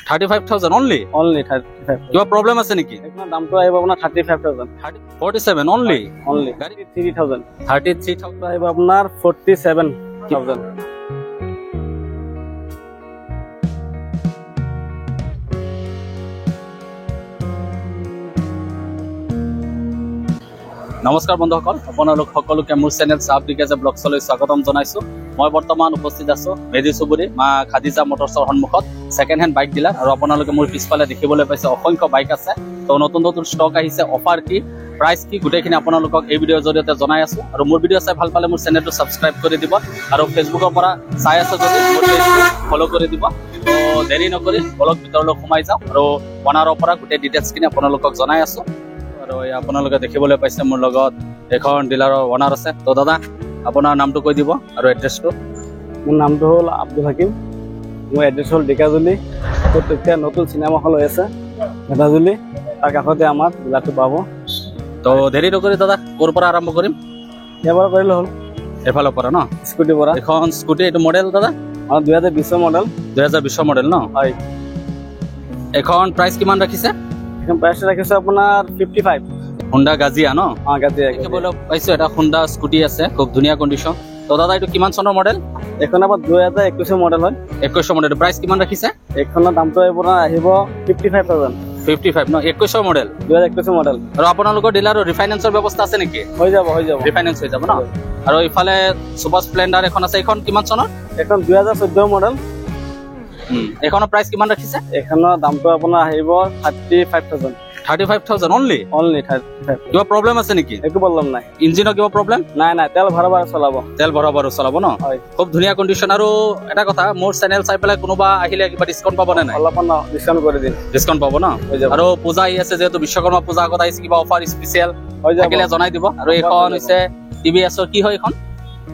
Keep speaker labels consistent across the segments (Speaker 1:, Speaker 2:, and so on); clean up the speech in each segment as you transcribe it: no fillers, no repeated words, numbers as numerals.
Speaker 1: 35,000 only?
Speaker 2: Only 35.
Speaker 1: কিবা problem আছে নেকি?
Speaker 2: এইখনৰ দামটো আহিব আপোনাৰ 35,000।
Speaker 1: 47 only?
Speaker 2: Only.
Speaker 1: গাড়ী
Speaker 2: 3,000।
Speaker 1: 33,000।
Speaker 2: আহিব আপোনাৰ 47,000।
Speaker 1: নমস্কাৰ বন্ধুসকল, আপোনালোক সকলোকে মোৰ চেনেল চাহ বিকাজে ব্লগছলৈ স্বাগতম জনাইছোঁ। মই বৰ্তমান উপস্থিত আছোঁ মেধি চুবুৰী মা খাদিজা মটৰ্ছৰ সন্মুখত ছেকেণ্ড হেণ্ড বাইক ডিলাৰ। আৰু আপোনালোকে মোৰ পিছফালে দেখিবলৈ পাইছে অসংখ্য বাইক আছে। তো নতুন নতুন ষ্টক আহিছে, অফাৰ কি, প্ৰাইচ কি, গোটেইখিনি আপোনালোকক এই ভিডিঅ'ৰ জৰিয়তে জনাই আছোঁ। আৰু মোৰ ভিডিঅ' চাই ভাল পালে মোৰ চেনেলটো ছাবস্ক্ৰাইব কৰি দিব আৰু ফেচবুকৰ পৰা চাই আছে যদি মোৰ পেজটো ফ'ল' কৰি দিব। তো দেৰি নকৰি বলক ভিতৰলৈ সোমাই যাওঁ আৰু অনাৰৰ পৰা গোটেই ডিটেইলছখিনি আপোনালোকক জনাই আছোঁ। আৰু এই আপোনালোকে দেখিবলৈ পাইছে মোৰ লগত এখন ডিলাৰৰ অনাৰ আছে। তো দাদা, আপোনাৰ নামটো কৈ দিব আৰু এড্ৰেছটো।
Speaker 2: মোৰ নামটো হ'ল আব্দুল হাকিম, মোৰ এড্ৰেছ হ'ল ঢেকীয়াজুলি। য'ত এতিয়া নতুন চিনেমা হল হৈ আছে ভেটাজুলি, তাৰ কাষতে আমাৰ ডিলাৰটো পাব।
Speaker 1: তো দেৰি নকৰি দাদা, ক'ৰ পৰা আৰম্ভ কৰিম?
Speaker 2: ইয়াৰ পৰা কৰিলে হ'ল।
Speaker 1: এইফালৰ পৰা ন?
Speaker 2: স্কুটিৰ পৰা।
Speaker 1: এখন স্কুটি, এইটো মডেল দাদা?
Speaker 2: অঁ, 2020ৰ মডেল।
Speaker 1: 2020ৰ মডেল ন?
Speaker 2: হয়।
Speaker 1: এখন প্ৰাইচ কিমান ৰাখিছে?
Speaker 2: এখন প্ৰাইচ ৰাখিছোঁ আপোনাৰ 55।
Speaker 1: হোণ্ডা গাজিয়া ন?
Speaker 2: অঁ, গাজিয়া।
Speaker 1: দেখিবলৈ পাইছোঁ এটা হোণ্ডা স্কুটি আছে, খুব ধুনীয়া কণ্ডিশ্যন। তো দাদা, এইটো কিমান চনৰ মডেল?
Speaker 2: এইখন আপোনাৰ 2021ৰ মডেল হয়।
Speaker 1: 21ৰ মডেল, প্ৰাইচ কিমান ৰাখিছে?
Speaker 2: এইখনৰ দামটো আপোনাৰ আহিব 55,000।
Speaker 1: 55 ন? 21ৰ মডেল?
Speaker 2: 2021ৰ মডেল।
Speaker 1: আৰু আপোনালোকৰ ডিলাৰৰ ৰিফাইনেন্সৰ ব্যৱস্থা আছে নেকি?
Speaker 2: হৈ যাব, হৈ যাব।
Speaker 1: ৰিফাইনেন্স হৈ যাব ন? আৰু ইফালে ছুপাৰ স্প্লেণ্ডাৰ এখন আছে, এইখন কিমান চনৰ?
Speaker 2: এইখন 2014 মডেল।
Speaker 1: এইখনৰ প্ৰাইচ কিমান ৰাখিছে?
Speaker 2: এইখনৰ দামটো আপোনাৰ আহিব 35,000।
Speaker 1: 35,000 only?
Speaker 2: Only 35।
Speaker 1: কিবা প্ৰব্লেম আছে নেকি?
Speaker 2: একো প্ৰব্লেম নাই।
Speaker 1: ইঞ্জিনৰ কিবা প্ৰব্লেম?
Speaker 2: নাই নাই, তেল ভৰাব আৰু চলাব।
Speaker 1: তেল ভৰাব আৰু চলাব ন?
Speaker 2: হয়।
Speaker 1: খুব ধুনীয়া কণ্ডিশ্যন। আৰু এটা কথা, মোৰ চেনেল চাই পেলাই কোনোবা আহিলে কিবা ডিছকাউণ্ট পাব নে নাই?
Speaker 2: অলপমান ডিছকাউণ্ট কৰি দিম।
Speaker 1: ডিছকাউণ্ট পাব ন?
Speaker 2: হৈ যাব।
Speaker 1: আৰু পূজা আহি আছে যিহেতু, বিশ্বকৰ্মা পূজা আগত আহিছে, কিবা অফাৰ স্পেচিয়েল
Speaker 2: হৈ যাব।
Speaker 1: থাকিলে জনাই দিব। আৰু এইখন হৈছে টি ভি এছৰ, কি হয় এইখন?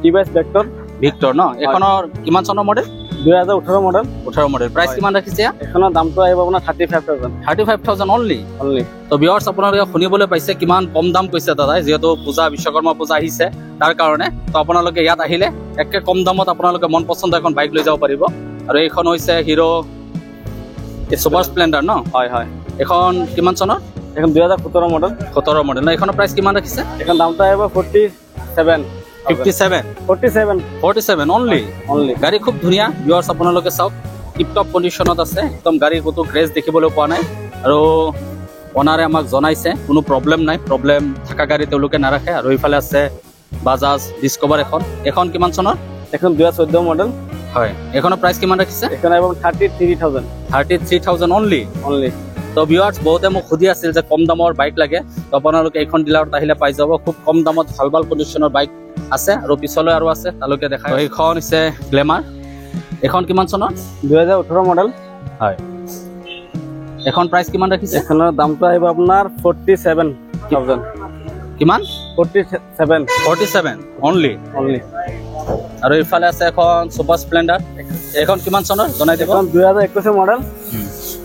Speaker 2: T V S vector.
Speaker 1: Victor ন? এইখনৰ কিমান চনৰ মডেল?
Speaker 2: 2018 মডেল।
Speaker 1: 18 মডেল। প্ৰাইচ কিমান ৰাখিছে?
Speaker 2: এইখনৰ দামটো আহিব আপোনাৰ 35,000।
Speaker 1: 35,000 only?
Speaker 2: Only.
Speaker 1: তো ভিউৱাৰ্ছ, আপোনালোকে শুনিবলৈ পাইছে কিমান কম দাম কৈছে দাদাই, যিহেতু পূজা, বিশ্বকৰ্মা পূজা আহিছে তাৰ কাৰণে। তো আপোনালোকে ইয়াত আহিলে একে কম দামত আপোনালোকে মন পচন্দ এখন বাইক লৈ যাব পাৰিব। আৰু এইখন হৈছে হিৰ' ছুপাৰ স্প্লেণ্ডাৰ ন?
Speaker 2: হয় হয়।
Speaker 1: এইখন কিমান চনৰ?
Speaker 2: এইখন 2017 মডেল।
Speaker 1: 17 মডেল ন? এইখনৰ প্ৰাইচ কিমান ৰাখিছে?
Speaker 2: এইখন দামটো আহিব 47।
Speaker 1: 57?
Speaker 2: 47।
Speaker 1: 47 only?
Speaker 2: Only.
Speaker 1: গাড়ী খুব ধুনীয়া ভিউৱাৰ্ছ, আপোনালোকে চাওক টিপ টপ কণ্ডিশ্যনত আছে একদম, গাড়ী ক'তো ক্ৰেচ দেখিবলৈ পোৱা নাই। আৰু অনাৰে আমাক জনাইছে কোনো প্ৰব্লেম নাই, প্ৰব্লেম থকা গাড়ী তেওঁলোকে নাৰাখে। আৰু এইফালে আছে বাজাজ ডিস্কভাৰ এখন, এখন কিমান চনৰ?
Speaker 2: এখন 2014 মডেল।
Speaker 1: হয়। এইখনৰ প্ৰাইচ কিমান ৰাখিছে?
Speaker 2: এইখন আহিব 33,000।
Speaker 1: 33,000 only?
Speaker 2: Only.
Speaker 1: তো ভিউৱাৰ্ছ, বহুতে মোক সুধি আছিল যে কম দামৰ বাইক লাগে, তো আপোনালোকে এইখন ডিলাৰত আহিলে পাই যাব। খুব কম দামত ভাল ভাল কণ্ডিশ্যনৰ বাইক আছে আৰু পিছলৈ আৰু আছে, তালৈকে দেখাই। এইখন হৈছে গ্লেমাৰ, এইখন কিমান চনৰ?
Speaker 2: 2018 মডেল।
Speaker 1: হয়। এখন প্ৰাইচ কিমান ৰাখিছে?
Speaker 2: এইখনৰ দামটো আহিব আপোনাৰ 47,000।
Speaker 1: কিমান?
Speaker 2: 47।
Speaker 1: 47 only?
Speaker 2: Only.
Speaker 1: আৰু এইফালে আছে এখন ছুপাৰ স্প্লেণ্ডাৰ, এইখন কিমান চনৰ জনাই দিব?
Speaker 2: এইখন 2021 মডেল।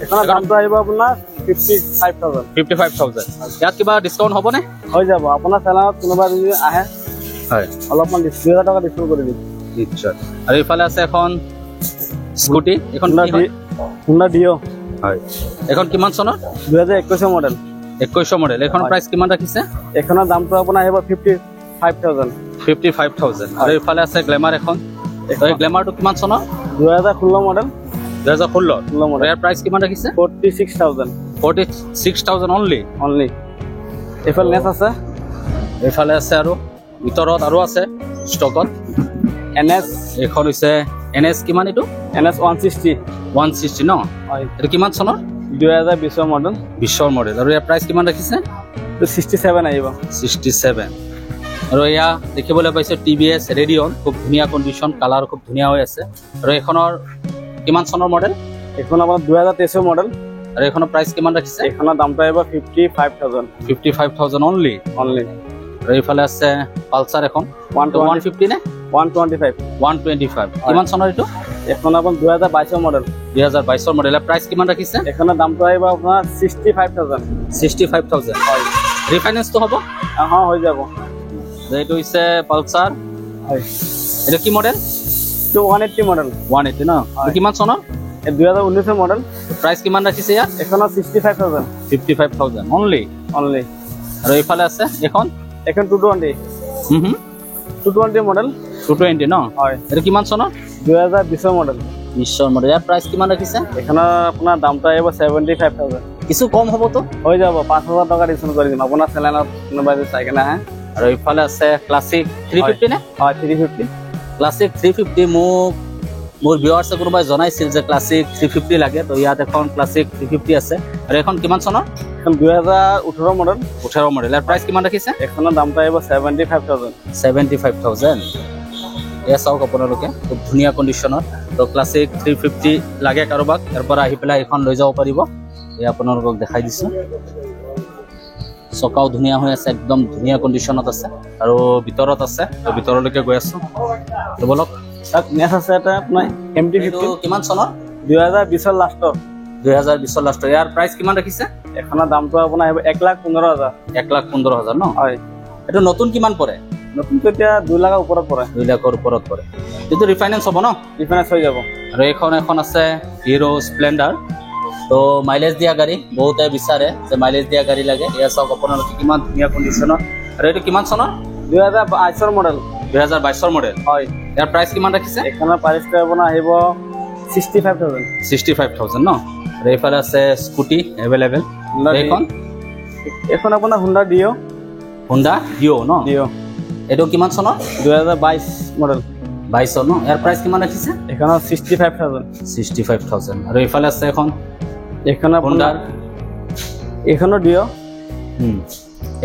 Speaker 2: এইখনৰ দামটো আহিব আপোনাৰ 55,000।
Speaker 1: 55,000। ইয়াত কিবা ডিছকাউণ্ট হ'বনে?
Speaker 2: হৈ যাব, আপোনাৰ চেনেলত কোনোবা যদি আহে
Speaker 1: হয়,
Speaker 2: অলপমান 2,000 টকা ডিছকাউণ্ট কৰি দিম।
Speaker 1: নিশ্চয়। আৰু এইফালে আছে এখন স্কুটি, এইখন কি হয়?
Speaker 2: Honda Dio'.
Speaker 1: হয়। এইখন কিমান চনৰ?
Speaker 2: 2021 মডেল।
Speaker 1: 21 মডেল। এইখনৰ প্ৰাইচ কিমান ৰাখিছে?
Speaker 2: এইখনৰ দামটো আপোনাৰ আহিব 55,000।
Speaker 1: 55,000। আৰু এইফালে আছে গ্লেমাৰ এখন, এই গ্লেমাৰটো কিমান চনৰ?
Speaker 2: 2016 মডেল।
Speaker 1: 2016।
Speaker 2: ষোল্ল মডেল।
Speaker 1: ইয়াৰ প্ৰাইচ কিমান ৰাখিছে?
Speaker 2: 46,000।
Speaker 1: 46,000 only?
Speaker 2: Only. এইফালে নেক্সট আছে।
Speaker 1: এইফালে আছে আৰু ভিতৰত আৰু আছে ষ্টকত।
Speaker 2: N S.
Speaker 1: এইখন হৈছে এন এছ, কিমান এইটো?
Speaker 2: N S 160।
Speaker 1: 160 ন?
Speaker 2: হয়।
Speaker 1: এইটো কিমান চনৰ?
Speaker 2: 2020ৰ মডেল।
Speaker 1: 20ৰ মডেল। আৰু ইয়াৰ প্ৰাইচ কিমান ৰাখিছে?
Speaker 2: এইটো 67 আহিব।
Speaker 1: 67। আৰু এয়া দেখিবলৈ পাইছে টি ভি এছ ৰেডিঅন, খুব ধুনীয়া কণ্ডিশ্যন, কালাৰ খুব ধুনীয়া হৈ আছে। আৰু এইখনৰ কিমান চনৰ মডেল?
Speaker 2: এইখন আপোনাৰ 2023ৰ মডেল।
Speaker 1: আৰু এইখনৰ প্ৰাইচ কিমান ৰাখিছে?
Speaker 2: এইখনৰ দামটো আহিব 55,000।
Speaker 1: 55,000 only?
Speaker 2: Only.
Speaker 1: আৰু এইফালে আছে পালচাৰ এখন,
Speaker 2: ওৱান
Speaker 1: 150 নে?
Speaker 2: 125।
Speaker 1: 125। কিমান চনৰ এইটো?
Speaker 2: এইখন আপোনাৰ 2022ৰ মডেল।
Speaker 1: 2022ৰ মডেল। ইয়াৰ প্ৰাইচ কিমান ৰাখিছে?
Speaker 2: এইখনৰ দামটো আহিব আপোনাৰ 65,000।
Speaker 1: 65,000।
Speaker 2: হয়।
Speaker 1: ৰিফাইনেন্সটো হ'ব?
Speaker 2: অঁ, হৈ যাব।
Speaker 1: এইটো হৈছে পালচাৰ।
Speaker 2: হয়।
Speaker 1: এইটো কি মডেল?
Speaker 2: এইটো 180 মডেল।
Speaker 1: 180 ন?
Speaker 2: হয়।
Speaker 1: কিমান চনৰ?
Speaker 2: এই 2019ৰ মডেল।
Speaker 1: প্ৰাইচ কিমান ৰাখিছে ইয়াত?
Speaker 2: এইখনৰ 65,000।
Speaker 1: 55,000 অনলি?
Speaker 2: অনলি।
Speaker 1: আৰু এইফালে আছে এখন?
Speaker 2: এখন 220। 220 মডেল।
Speaker 1: 220 ন?
Speaker 2: হয়।
Speaker 1: এইটো কিমান চনৰ?
Speaker 2: 2020ৰ মডেল।
Speaker 1: 20ৰ মডেল। ইয়াৰ প্ৰাইচ কিমান ৰাখিছে?
Speaker 2: এইখনৰ আপোনাৰ দামটো আহিব 75,000।
Speaker 1: কিছু কম হ'বতো?
Speaker 2: হৈ যাব, 5,000 টকা ডিছকাউণ্ট কৰি দিম আপোনাৰ চেনেলত কোনোবাই যদি চাই কেনে আহে।
Speaker 1: আৰু এইফালে আছে ক্লাছিক 350 নে?
Speaker 2: হয়, 350।
Speaker 1: ক্লাছিক 350। মোক মোৰ ভিউৱাৰ্ছে কোনোবাই জনাইছিল যে ক্লাছিক 350 লাগে, তো ইয়াত এখন ক্লাছিক 350 আছে। আৰু এখন কিমান চনৰ?
Speaker 2: এখন 2018 মডেল।
Speaker 1: 18 মডেল। ইয়াৰ প্ৰাইচ কিমান ৰাখিছে?
Speaker 2: এইখনৰ দামটো আহিব 75,000।
Speaker 1: 75,000। এয়া চাওক আপোনালোকে, খুব ধুনীয়া কণ্ডিশ্যনত। তো ক্লাছিক 350 লাগে কাৰোবাক, ইয়াৰ পৰা আহি পেলাই এইখন লৈ যাব পাৰিব। এয়া আপোনালোকক দেখাই দিছোঁ। চকাও ধুনীয়া হৈ আছে, একদম ধুনীয়া কণ্ডিশ্যনত আছে। আৰু ভিতৰত আছে, তো ভিতৰলৈকে গৈ আছোঁ, তো বলক।
Speaker 2: তাত নেক্সট আছে এটা আপোনাৰ এম টি
Speaker 1: এইটো
Speaker 2: 15।
Speaker 1: কিমান চনৰ?
Speaker 2: 2020ৰ লাষ্টৰ।
Speaker 1: 2020ৰ লাষ্টৰ। ইয়াৰ প্ৰাইচ কিমান ৰাখিছে?
Speaker 2: এইখনৰ দামটো আপোনাৰ আহিব 1,15,000।
Speaker 1: 1,15,000 ন?
Speaker 2: হয়।
Speaker 1: এইটো নতুন কিমান পৰে?
Speaker 2: নতুনটো এতিয়া 2 লাখৰ ওপৰত পৰে।
Speaker 1: 2 লাখৰ ওপৰত পৰে। এইটো ৰিফাইনেন্স হ'ব ন?
Speaker 2: ৰিফাইনেন্স হৈ যাব।
Speaker 1: আৰু এইখন এখন আছে হিৰ' স্প্লেণ্ডাৰ। তো মাইলেজ দিয়া গাড়ী বহুতে বিচাৰে যে মাইলেজ দিয়া গাড়ী লাগে। এয়া চাওক আপোনালোকে, কিমান ধুনীয়া কণ্ডিশ্যনৰ। আৰু এইটো কিমান চনৰ?
Speaker 2: 2022ৰ মডেল।
Speaker 1: 2022ৰ মডেল।
Speaker 2: হয়।
Speaker 1: ইয়াৰ প্ৰাইচ কিমান ৰাখিছে?
Speaker 2: এইখনৰ প্ৰাইচটো আপোনাৰ আহিব 65,000।
Speaker 1: 65,000 ন? আৰু এইফালে আছে স্কুটি এভেইলেবল। এইখন?
Speaker 2: এইখন আপোনাৰ হুণ্ডা ডিঅ'।
Speaker 1: হুণ্ডা ডিঅ' ন?
Speaker 2: ডিঅ'।
Speaker 1: এইটো কিমান চনৰ?
Speaker 2: 2022 মডেল।
Speaker 1: 22ৰ ন? ইয়াৰ প্ৰাইচ কিমান ৰাখিছে?
Speaker 2: এইখনৰ 65,000।
Speaker 1: 65,000। আৰু এইফালে আছে এখন
Speaker 2: এইখন আপোনাৰ
Speaker 1: হুণ্ডাৰ।
Speaker 2: এইখনো ডিঅ'।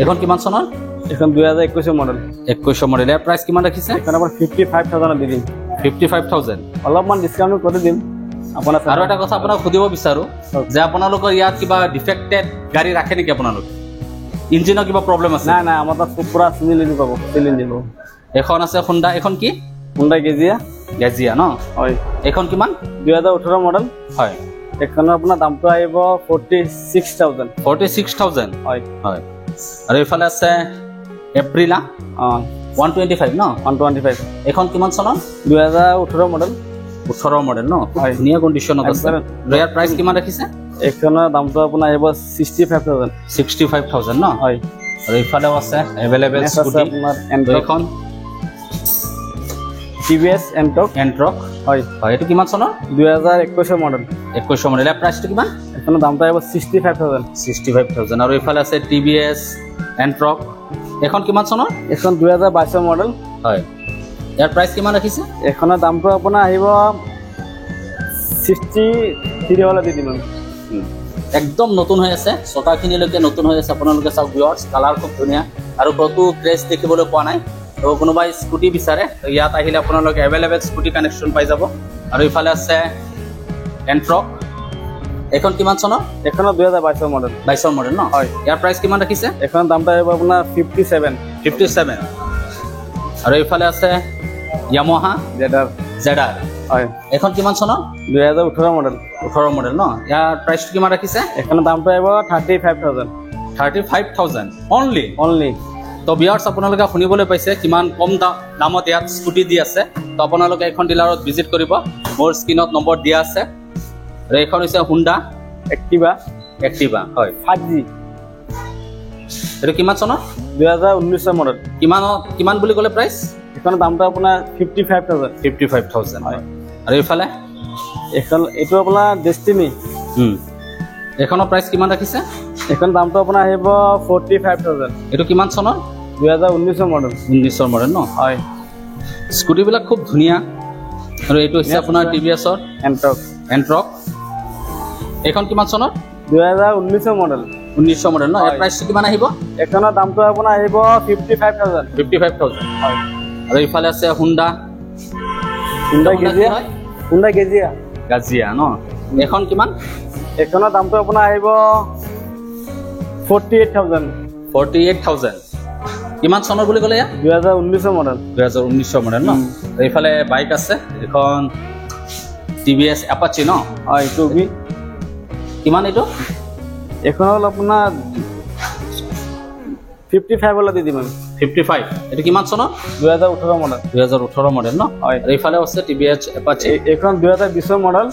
Speaker 1: এইখন কিমান চনৰ?
Speaker 2: এইখন 2021ৰ মডেল।
Speaker 1: 21ৰ মডেল। ইয়াৰ প্ৰাইচ কিমান ৰাখিছে?
Speaker 2: এইখন আপোনাৰ 55,000ত দি দিম।
Speaker 1: 55,000।
Speaker 2: অলপমান ডিছকাউণ্ট কৰি দিম আপোনাৰ।
Speaker 1: আৰু এটা কথা আপোনাক সুধিব বিচাৰো
Speaker 2: কওক।
Speaker 1: যে আপোনালোকৰ ইয়াত কিবা ডিফেক্টেড গাড়ী ৰাখে নেকি আপোনালোকে? ইঞ্জিনৰ কিবা প্ৰব্লেম আছে?
Speaker 2: নাই নাই, আমাৰ তাত পুৰা চিজিল ইঞ্জিন পাব, চিল ইঞ্জিন পাব।
Speaker 1: এখন আছে হুণ্ডা, এখন কি?
Speaker 2: হুণ্ডা গেজিয়া।
Speaker 1: গেজিয়া ন?
Speaker 2: হয়।
Speaker 1: এইখন কিমান?
Speaker 2: 2018 মডেল। এইখনৰ আপোনাৰ দামটো আহিব 46,000।
Speaker 1: 46,000।
Speaker 2: হয়।
Speaker 1: হয়, আৰু এইফালে আছে এপ্ৰিলা 125 ন?
Speaker 2: 125।
Speaker 1: এইখন কিমান চনৰ?
Speaker 2: 2018 মডেল।
Speaker 1: 18 মডেল ন? খুব
Speaker 2: হয়।
Speaker 1: ধুনীয়া কণ্ডিশ্যনত আছে।
Speaker 2: একবাৰে।
Speaker 1: আৰু ইয়াৰ প্ৰাইচ কিমান ৰাখিছে?
Speaker 2: এইখনৰ দামটো আপোনাৰ আহিব 65,000।
Speaker 1: 65,000 ন?
Speaker 2: হয়।
Speaker 1: আৰু এইফালেও আছে এভেইলেবল
Speaker 2: নেক্সট আছে
Speaker 1: স্কুটি।
Speaker 2: আপোনাৰ এণ্টৰ্ক।
Speaker 1: এইখন?
Speaker 2: টিভিএছ এণ্টৰ্ক।
Speaker 1: এণ্ট্ৰক।
Speaker 2: হয়।
Speaker 1: হয়, এইটো কিমান চনৰ?
Speaker 2: 2021ৰ মডেল।
Speaker 1: 21ৰ মডেল। ইয়াৰ প্ৰাইচটো কিমান?
Speaker 2: এইখনৰ দামটো আহিব 65,000।
Speaker 1: 65,000। আৰু এইফালে আছে টিভিএছ এণ্ট্ৰক। এইখন কিমান চনৰ?
Speaker 2: এইখন 2022ৰ মডেল।
Speaker 1: হয়, ইয়াৰ প্ৰাইচ কিমান ৰাখিছে?
Speaker 2: এইখনৰ দামটো আপোনাৰ আহিব 63 হ'লে দি দিম আমি।
Speaker 1: একদম নতুন হৈ আছে, চকাখিনিলৈকে নতুন হৈ আছে। আপোনালোকে চাওক ভিউৱাৰ্ছ, কালাৰ খুব ধুনীয়া আৰু ক'তো ক্ৰেচ দেখিবলৈ পোৱা নাই। তো কোনোবাই স্কুটি বিচাৰে, তো ইয়াত আহিলে আপোনালোকে এভেইলেবল স্কুটি কানেকশ্যন পাই যাব। আৰু ইফালে আছে এণ্ট্ৰক। এইখন কিমান চনৰ?
Speaker 2: এইখনৰ 2022ৰ মডেল।
Speaker 1: 22ৰ মডেল ন?
Speaker 2: হয়।
Speaker 1: ইয়াৰ প্ৰাইচ কিমান ৰাখিছে?
Speaker 2: এইখনৰ দামটো আহিব আপোনাৰ 57।
Speaker 1: 57। আৰু এইফালে আছে য়ামহা
Speaker 2: জেডাৰ।
Speaker 1: জেডাৰ।
Speaker 2: হয়।
Speaker 1: এইখন কিমান চনৰ?
Speaker 2: 2018 মডেল।
Speaker 1: 18 মডেল ন? ইয়াৰ প্ৰাইচটো কিমান ৰাখিছে?
Speaker 2: এইখনৰ দামটো আহিব 35,000।
Speaker 1: 35,000 অনলি?
Speaker 2: অনলি।
Speaker 1: তো ভিউৱাৰ্ছ, আপোনালোকে শুনিবলৈ পাইছে কিমান কম দামত ইয়াত স্কুটি দি আছে। তো আপোনালোকে এইখন ডিলাৰত ভিজিট কৰিব, মোৰ স্ক্ৰীণত নম্বৰ দিয়া আছে। আৰু এইখন হৈছে হুণ্ডা
Speaker 2: এক্টিভা।
Speaker 1: এক্টিভা, হয়।
Speaker 2: 5G।
Speaker 1: এইটো কিমান চনৰ?
Speaker 2: 2019ৰ মডেল।
Speaker 1: কিমান বুলি ক'লে প্ৰাইচ?
Speaker 2: এইখনৰ দামটো আপোনাৰ 55,000।
Speaker 1: 55,000।
Speaker 2: হয়।
Speaker 1: আৰু এইফালে?
Speaker 2: এইখন, এইটো আপোনাৰ ডেষ্টিনি।
Speaker 1: এইখনৰ প্ৰাইচ কিমান ৰাখিছে?
Speaker 2: এইখন দামটো আপোনাৰ আহিব 45,000।
Speaker 1: এইটো কিমান চনৰ?
Speaker 2: 2019ৰ মডেল।
Speaker 1: 19ৰ মডেল ন?
Speaker 2: হয়।
Speaker 1: স্কুটিবিলাক খুব ধুনীয়া। আৰু এইটো হৈছে আপোনাৰ টিভিএছৰ
Speaker 2: এণ্টৰ্ক।
Speaker 1: এণ্ট্ৰক। এইখন কিমান চনৰ?
Speaker 2: 2019ৰ মডেল।
Speaker 1: 19ৰ মডেল ন? ইয়াৰ
Speaker 2: হয়।
Speaker 1: প্ৰাইচটো কিমান আহিব?
Speaker 2: এইখনৰ দামটো আপোনাৰ আহিব 55,000।
Speaker 1: 55,000।
Speaker 2: হয়।
Speaker 1: আৰু ইফালে আছে হুণ্ডা।
Speaker 2: হুণ্ডা
Speaker 1: হুণ্ডা কি
Speaker 2: গেজিয়া।
Speaker 1: হয়?
Speaker 2: হুণ্ডা গেজিয়া।
Speaker 1: গাজিয়া ন? এইখন কিমান?
Speaker 2: এইখনৰ দামটো আপোনাৰ আহিব 48,000।
Speaker 1: 48,000। কিমান চনৰ বুলি ক'লে ইয়াত?
Speaker 2: 2019ৰ মডেল।
Speaker 1: 2019ৰ মডেল ন? আৰু এইফালে বাইক আছে, এইখন টিভিএছ এপাচি ন?
Speaker 2: হয়, এইটো বি।
Speaker 1: কিমান এইটো?
Speaker 2: এইখন হ'ল আপোনাৰ 55 হ'লে দি দিম আমি।
Speaker 1: 55। এইটো কিমান চনৰ?
Speaker 2: 2018 মডেল।
Speaker 1: 2018 মডেল ন?
Speaker 2: হয়।
Speaker 1: আৰু এইফালে আছে টিভিএছ এপাচি।
Speaker 2: এইখন 2020ৰ মডেল।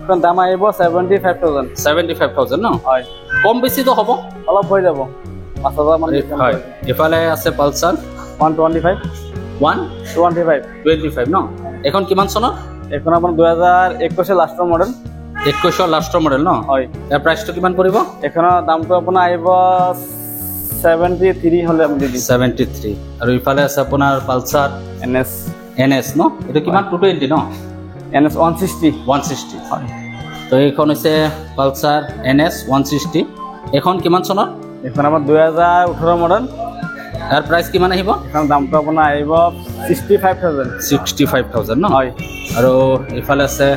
Speaker 2: এইখন দাম আহিব 75,000।
Speaker 1: 75,000 ন?
Speaker 2: হয়।
Speaker 1: কম বেছিতো হ'ব?
Speaker 2: অলপ হৈ যাব, 5,000 মান discount হৈ যাব।
Speaker 1: এইফালে আছে পালচাৰ।
Speaker 2: 125।
Speaker 1: One
Speaker 2: 25।
Speaker 1: 25 ন? এইখন কিমান চনৰ?
Speaker 2: এইখন আপোনাৰ 2021ৰ লাষ্টৰ মডেল।
Speaker 1: 21ৰ লাষ্টৰ মডেল ন?
Speaker 2: হয়।
Speaker 1: ইয়াৰ প্ৰাইচটো কিমান পৰিব?
Speaker 2: এইখনৰ দামটো আপোনাৰ আহিব 73 হ'লে আমি দি দিম।
Speaker 1: 73। আৰু ইফালে আছে আপোনাৰ পালচাৰ।
Speaker 2: NS.
Speaker 1: NS ন? এইটো কিমান, 220 ন?
Speaker 2: NS 160।
Speaker 1: 160।
Speaker 2: হয়।
Speaker 1: তো এইখন হৈছে পালচাৰ NS 160। এইখন কিমান চনৰ?
Speaker 2: এইখন আমাৰ 2018 মডেল।
Speaker 1: ইয়াৰ প্ৰাইচ কিমান আহিব?
Speaker 2: এইখন দামটো আপোনাৰ আহিব 65,000।
Speaker 1: 65,000 ন?
Speaker 2: হয়।
Speaker 1: আৰু এইফালে আছে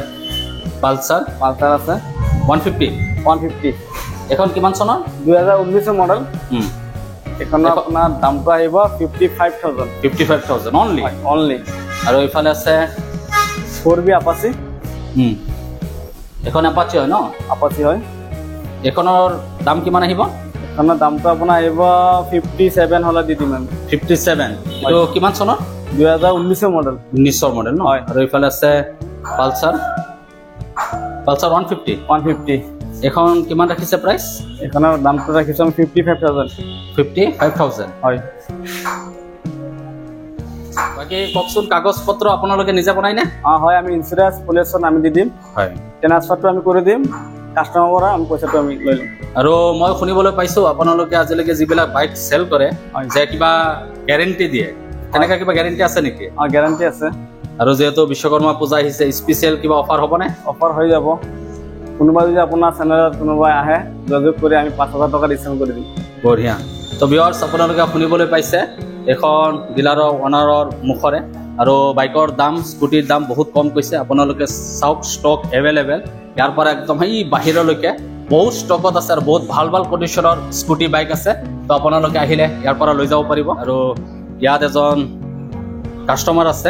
Speaker 1: পালচাৰ।
Speaker 2: পালচাৰ আছে।
Speaker 1: 150।
Speaker 2: 150।
Speaker 1: এইখন কিমান চনৰ?
Speaker 2: 2019ৰ মডেল। এইখনৰ আপোনাৰ দামটো আহিব 55,000।
Speaker 1: 55,000 অনলি?
Speaker 2: হয়, অনলি।
Speaker 1: আৰু এইফালে আছে
Speaker 2: 4V Apache.
Speaker 1: এইখন এপাচি হয় ন?
Speaker 2: আপাচি হয়।
Speaker 1: এইখনৰ দাম কিমান আহিব?
Speaker 2: এইখনৰ দামটো আপোনাৰ আহিব 57 হ'লে দি দিম আমি।
Speaker 1: 57। এইটো কিমান চনৰ?
Speaker 2: 2019ৰ মডেল।
Speaker 1: 19ৰ মডেল ন?
Speaker 2: হয়।
Speaker 1: আৰু এইফালে আছে পালচাৰ, পালচাৰ 150।
Speaker 2: 150।
Speaker 1: এইখন কিমান ৰাখিছে প্ৰাইচ?
Speaker 2: এইখনৰ দামটো ৰাখিছোঁ আমি 55,000।
Speaker 1: 55,000।
Speaker 2: হয়।
Speaker 1: বাকী কওকচোন, কাগজ পত্ৰ আপোনালোকে নিজে বনাইনে?
Speaker 2: অঁ হয়, আমি ইঞ্চুৰেঞ্চ পলিউশ্যন আমি দি দিম। ট্ৰেন্সফাৰটো আমি কৰি দিম, কাষ্টমাৰৰ পৰা আমি পইচাটো আমি লৈ ল'ম।
Speaker 1: আৰু মই শুনিবলৈ পাইছোঁ আপোনালোকে আজিলৈকে যিবিলাক বাইক চেল কৰে, যে কিবা গেৰেণ্টি দিয়ে, তেনেকুৱা কিবা গেৰেণ্টি আছে নেকি?
Speaker 2: অঁ, গেৰেণ্টি আছে।
Speaker 1: আৰু যিহেতু বিশ্বকৰ্মা পূজা আহিছে, স্পেচিয়েল কিবা অফাৰ হ'বনে?
Speaker 2: অফাৰ হৈ যাব। কোনোবা যদি আপোনাৰ চেনেলত কোনোবাই আহে, যোগাযোগ কৰি আমি 5,000 টকা ডিছকাউণ্ট কৰি দিম।
Speaker 1: বঢ়িয়া। তো ভিউৱাৰ্ছ, আপোনালোকে শুনিবলৈ পাইছে এখন ডিলাৰৰ অনাৰৰ মুখৰে, আৰু বাইকৰ দাম, স্কুটিৰ দাম বহুত কম কৈছে। আপোনালোকে চাওক, ষ্টক এভেইলেবল, ইয়াৰ পৰা একদম সেই বাহিৰলৈকে বহুত ষ্টকত আছে আৰু বহুত ভাল ভাল কণ্ডিশ্যনৰ স্কুটি বাইক আছে। তো আপোনালোকে আহিলে ইয়াৰ পৰা লৈ যাব পাৰিব। আৰু ইয়াত এজন কাষ্টমাৰ আছে,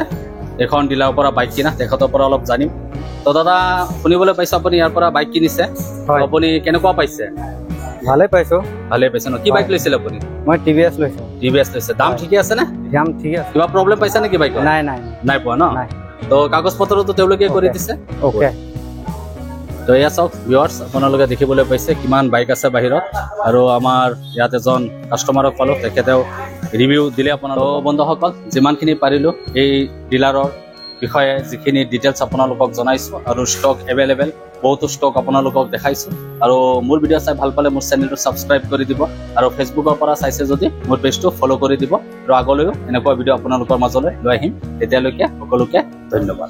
Speaker 1: এইখন ডিলাৰৰ পৰা বাইক কিনা, তেখেতৰ পৰা অলপ জানিম। তো দাদা, শুনিবলৈ পাইছোঁ আপুনি ইয়াৰ পৰা বাইক কিনিছে?
Speaker 3: হয়।
Speaker 1: আপুনি কেনেকুৱা পাইছে?
Speaker 3: ভালে পাইছোঁ।
Speaker 1: ভালে পাইছে ন? কি বাইক লৈছিলে আপুনি?
Speaker 3: মই টিভিএছ লৈছোঁ।
Speaker 1: টিভিএছ লৈছে। দাম ঠিকে আছে নে?
Speaker 3: দাম ঠিকে আছে।
Speaker 1: কিবা প্ৰব্লেম পাইছে নেকি বাইকত?
Speaker 3: নাই, নাই।
Speaker 1: নাই পোৱা ন?
Speaker 3: নাই।
Speaker 1: তো কাগজ পত্ৰটো তেওঁলোকে কৰি দিছে?
Speaker 3: অ'কে।
Speaker 1: তো এয়া চাওক ভিউৱাৰ্ছ, আপোনালোকে দেখিবলৈ পাইছে কিমান বাইক আছে বাহিৰত। আৰু আমাৰ ইয়াত এজন কাষ্টমাৰক পালোঁ, তেখেতেও ৰিভিউ দিলে আপোনালোক। বন্ধুসকল, যিমানখিনি পাৰিলোঁ এই ডিলাৰৰ বিষয়ে যিখিনি ডিটেইলছ আপোনালোকক জনাইছোঁ, আৰু ষ্টক এভেইলেবল বহুতো ষ্টক আপোনালোকক দেখাইছোঁ। আৰু মোৰ ভিডিঅ' চাই ভাল পালে মোৰ চেনেলটো ছাবস্ক্ৰাইব কৰি দিব, আৰু ফেচবুকৰ পৰা চাইছে যদি মোৰ পেজটো ফ'ল' কৰি দিব। আৰু আগলৈও এনেকুৱা ভিডিঅ' আপোনালোকৰ মাজলৈ লৈ আহিম। তেতিয়ালৈকে সকলোকে ধন্যবাদ।